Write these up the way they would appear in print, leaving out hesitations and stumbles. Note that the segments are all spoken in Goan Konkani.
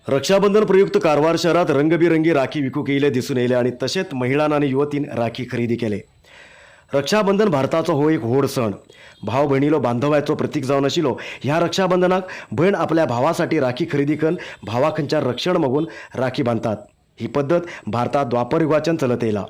रक्षाबंधन प्रयुक्त कारवार शहरात रंगबिरंगी राखी विकूक येयले दिसून येयले आणि तशेंच महिलां आनी युवतीन राखी खरेदी केले. रक्षाबंधन भारताचो हो एक व्हड सण. भाव भयणीलो बांधवाचो प्रतीक जावन आशिल्लो ह्या रक्षाबंधनाक भयण आपल्या भावासाठी राखी खरेदी करून भावा खंयच्या रक्षण मागून राखी बांदतात. ही पद्दत भारतात द्वापर युगाच्यान चलत येयला.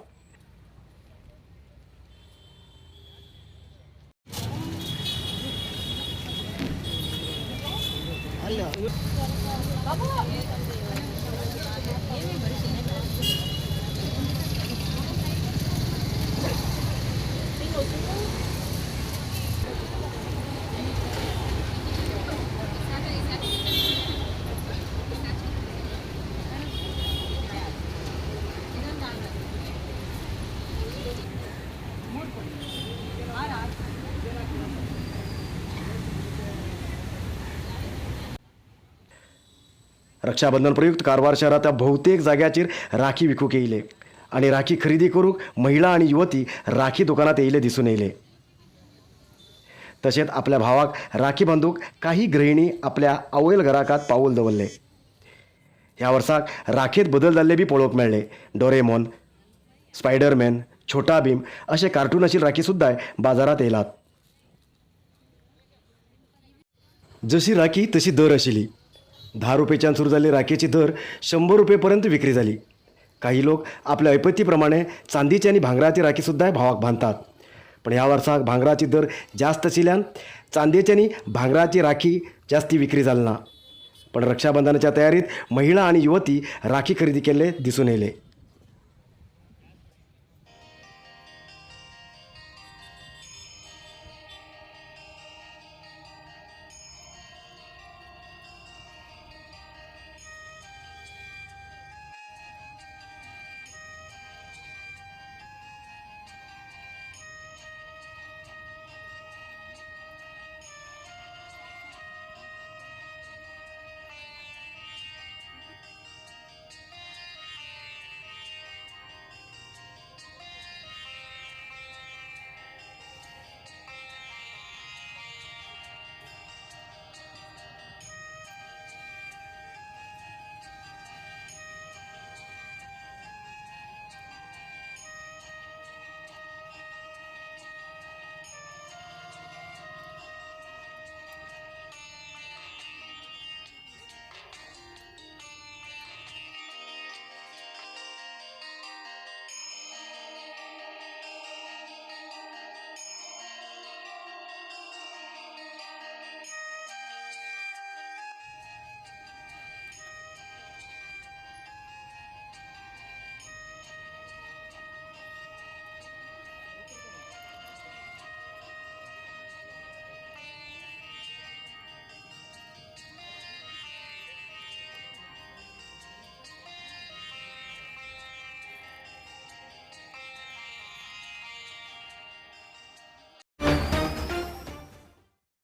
रक्षाबंधन प्रयुक्त कारवार शहरात बहुतेक जाग्याचेर राखी विकूक येयले आणि राखी खरेदी करूक महिला आणि युवती राखी दुकानात येयले दिसून येयले. तशेंच आपल्या भावाक राखी बांदूक काही गृहिणी आपल्या आवयल घराकात पावल दवरले. ह्या वर्साक राखयेत बदल जाल्ले बी पळोवंक मेळ्ळे. डोरेमॉन, स्पायडरमॅन, छोटा भीम अशे कार्टून आशिल्ली राखी सुद्दां बाजारात येयलात. जशी राखी तशी दर आशिल्ली. 10 रुपयेच्यान सुरू जाल्ली राखयेची दर 100 रुपये पर्यंत विक्री जाली. काही लोक आपल्या ऐपतीप्रमाणे चांदीची आनी भांगराची राखी सुद्दां भावाक बांदतात. पण ह्या वर्साक भांगराची दर जास्त आशिल्ल्यान चांदयेची आनी भांगराची राखी जास्ती विक्री जाली ना. पण रक्षाबंधनाच्या तयारीत महिला आनी युवती राखी खरेदी केल्ले दिसून येयले.